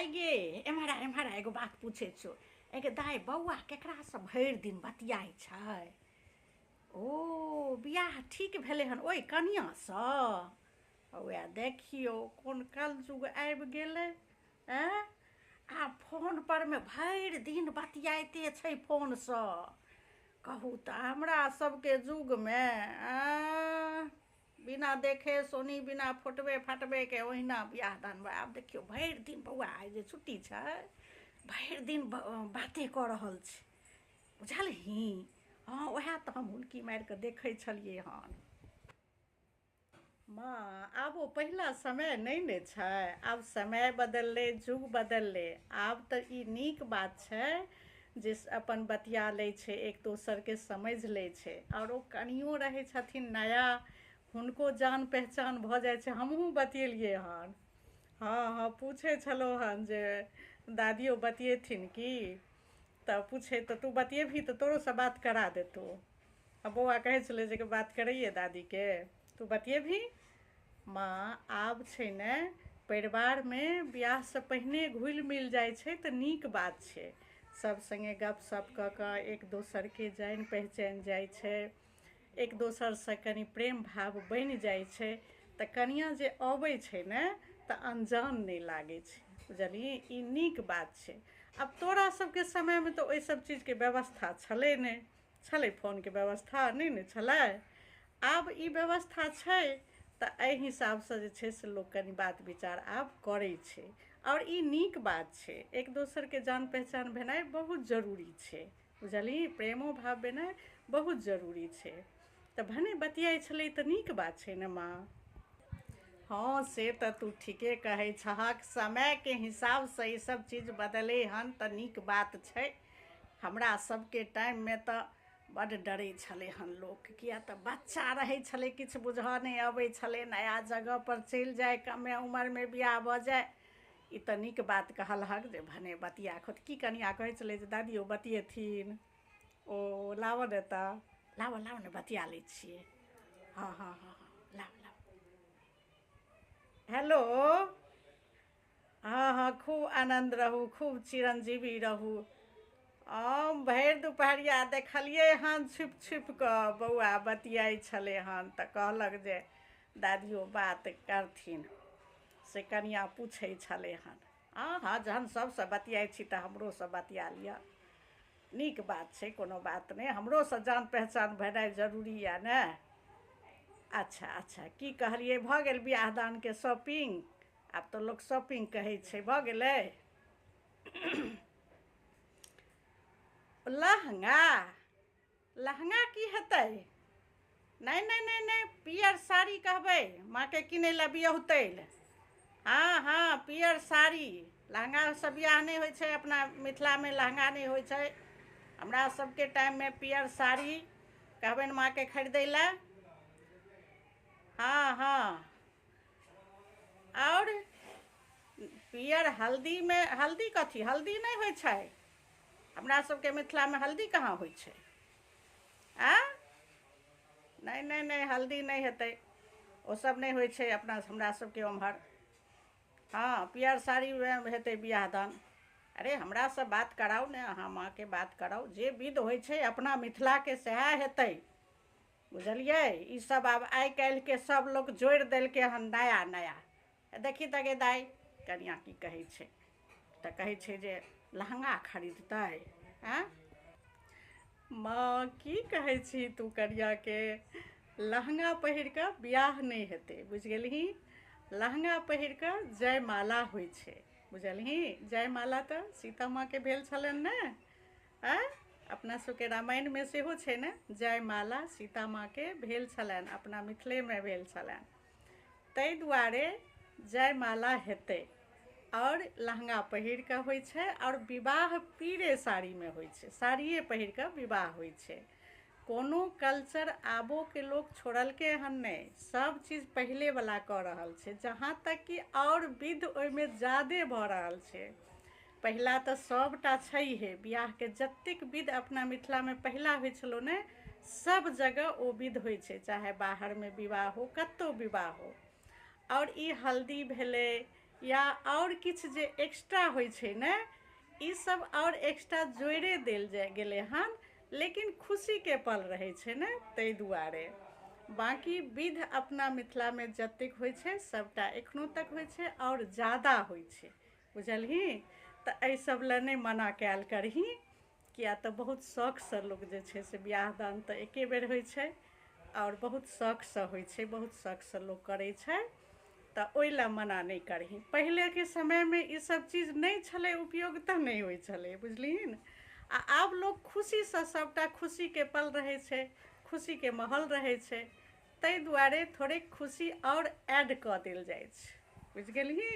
दाइ गे, एम्हर आ एम्हर आ, एगो बात पूछै छियौ। ऐ गे दाइ, बौआ केकरासँ भरि दिन बतियाइ छै? ओ बियाह ठीक भेलै हन ओहि कनिआँसँ? वएह देखियौ कोन कलयुग आबि गेलै। आँय, आब फोन परमे भरि दिन बतियाइते छै फोनसँ। कहू तऽ हमरा सबके युगमे आँय, बिना देखे सुनी बिना फोटवे फाटबेके ओहिना बियाह दान। आब देखियौ भरि दिन बौआ, आइ जे छुट्टी छै, भरि दिन बाते कऽ रहल छै, बुझलही? हँ, उएह तऽ हम हुलकी मारि कऽ देखै छलियै हन। माँ, आब ओ पहिला समय नहि ने छै। आब समय बदललै, जुग बदललै। आब तऽ ई नीक बात छै जे अपन बतिया लै छै, एक दोसरके समझि लै छै। आओर ओ कनियो रहै छथिन नया, हुनको जान पहचान भऽ जाइ छै। हमहूँ बतियेलियै हन। हँ हँ, पूछै छलहुँ हन जे दादियो बतियेथिन की, तऽ पूछे तऽ तू बतियेबही तऽ तोरोसँ बात करा देतौ। आ बौआ कहै छलै जे बात करैए दादीके, तू बतियेबही। माँ, आब छै ने, परिवारमे बियाहसँ पहिने घुलि मिल जाइ छै तऽ नीक बात छै। सभ सङ्गे गपशप कऽ कऽ एक दोसरके जानि पहिचानि जाइ छै, एक दोसरसँ कनि प्रेम भाव बनि जाइ छै, तऽ कनिआँ जे अबै छै ने तऽ अनजान नहि लागै छै, बुझलिही? ई नीक बात छै। आब तोरा सबके समयमे तऽ ओहि सब चीजके व्यवस्था छलै नहि। छलै फोनके व्यवस्था? नहि ने छलै। आब ई व्यवस्था छै तऽ एहि हिसाबसँ जे छै से लोक कनि बात विचार आब करै छै, आओर ई नीक बात छै। एक दोसरके जान पहचान भेनाइ बहुत जरूरी छै, बुझलही? प्रेमो भाव भेनाइ बहुत जरूरी छै। तऽ भने बतियाइ छलै तऽ नीक बात छै ने माँ। हँ, से तऽ तू ठीके कहै छहक। समयके हिसाबसँ ईसभ चीज बदलै हन तऽ नीक बात छै। हमरा सबके टाइममे तऽ बड्ड डरै छलै हन लोक, किया तऽ बच्चा रहै छलै, किछु बुझऽ नहि अबै छलै, नया जगहपर चलि जाइ, कमे उमरमे बियाह भऽ जाइ। ई तऽ नीक बात कहलहक जे भने बतिया कऽ। की कनियाँ कहै छलै जे दादियो बतियेथिन? ओ लाबऽ ने तऽ, लाबऽ लाबऽ ने, बतिया लै छियै। हँ हँ हँ हँ, लाबऽ लाबऽ। हेलो। हँ हँ, खूब आनन्द रहू, खूब चिरञ्जीवी रहू। हम भरि दुपहरिया देखलियै हन छुपि छुपि कऽ, बौआ बतियाइ छलै हन तऽ कहलक जे दादियो बात करथिन, से कनियाँ पूछै छलै हन। हँ हँ, जहन सभसँ बतियाइ छी तऽ हमरोसँ बतिया लिअ, नीक बात छै, कोनो बात नहि। हमरोसँ जान पहचान भेनाइ जरूरी यऽ ने। अच्छा अच्छा, की कहलियै? भऽ गेल बियाह दानके शॉपिंग? आब तऽ लोक शॉपिंग कहै छै। भऽ गेलै लहँगा? लहँगा की हेतै? नहि नहि नहि नहि, पियर साड़ी कहबै माँके किनै लए बियहुतै लए। हँ हँ, पियर साड़ी। लहँगासँ बियाह नहि होइ छै अपना मिथिलामे, लहँगा नहि होइ छै। हमरा सबके टाइममे पियर साड़ी कहबनि माँके खरीदै लए। हँ हँ, आओर पियर हल्दीमे हल्दी कथी? हल्दी नहि होइ छै हमरा सबके मिथिलामे। हल्दी कहाँ होइ छै? आँ, नहि नहि नहि, हल्दी नहि हेतै, ओ सब नहि होइ छै अपना हमरा सबके ओम्हर। हँ, पियर साड़ी हेतै बियाह दान। अरे, हमरासँ बात कराउ ने, अहाँ माँके बात कराउ। जे विध होइ छै अपना मिथिलाके सएह हेतै, बुझलियै? ई सब आब आइ काल्हिके सब लोक जोड़ि देलकै हन नया नया। देखी तऽ गे दाइ, कनिआँ की कहै छै? तऽ कहै छै जे लहँगा खरीदतै। आँय माँ, की कहै छी तू कनिआँके? लहँगा पहिर कऽ बियाह नहि हेतै, बुझि गेलही? लहँगा पहिर कऽ जयमाला होइ छै, बुझलही? जयमाला तऽ सीता माँके भेल छलनि ने? आँय, अपना सबके रामायणमे सेहो छै ने, जयमाला सीता माँके भेल छलनि, अपना मिथिलेमे भेल छलनि। ताहि दुआरे जयमाला हेतै आओर लहँगा पहिर कऽ होइ छै, आओर विवाह पीरे साड़ीमे होइ छै, साड़िए पहिर कऽ विवाह होइ छै। कोनो कल्चर आबोके लोक छोड़लकै हन नहि, सब चीज पहिलेवला कऽ रहल छै, जहाँ तक कि आओर विध ओहिमे जादे भऽ रहल छै। पहिला तऽ सभटा छैहे, बियाहके जतेक विध अपना मिथिलामे पहिला होइ छलौ ने, सभ जगह ओ विध होइ छै, चाहे बाहरमे विवाह हो, कतहु विवाह हो। आओर ई हल्दी भेलै, या आओर किछु जे एक्स्ट्रा होइ छै ने, ई सब आओर एक्स्ट्रा जोड़िए देल जाइ गेलै हन। लेकिन खुशीके पल रहै छै ने, ताहि दुआरे। बाँकी विध अपना मिथिलामे जतेक होइ छै सभटा एखनो तक होइ छै आओर जादा होइ छै, बुझलही? तऽ एहि सब लए नहि मना कयल करही, किया तऽ बहुत शौकसँ लोक जे छै से बियाह दान तऽ एके बेर होइ छै आओर बहुत शौकसँ होइ छै, बहुत शौकसँ लोक करै छै, तऽ ओहि लए मना नहि करही। पहिलेके समयमे ई सब चीज नहि छलै उपयोग तऽ नहि होइ छलै, बुझलिही ने? आ आब लोक खुशीसँ सभटा खुशीके पल रहै छै, खुशीके माहौल रहै छै, ताहि दुआरे थोड़ेक खुशी आओर ऐड कऽ देल जाइ छै, बुझि गेलही?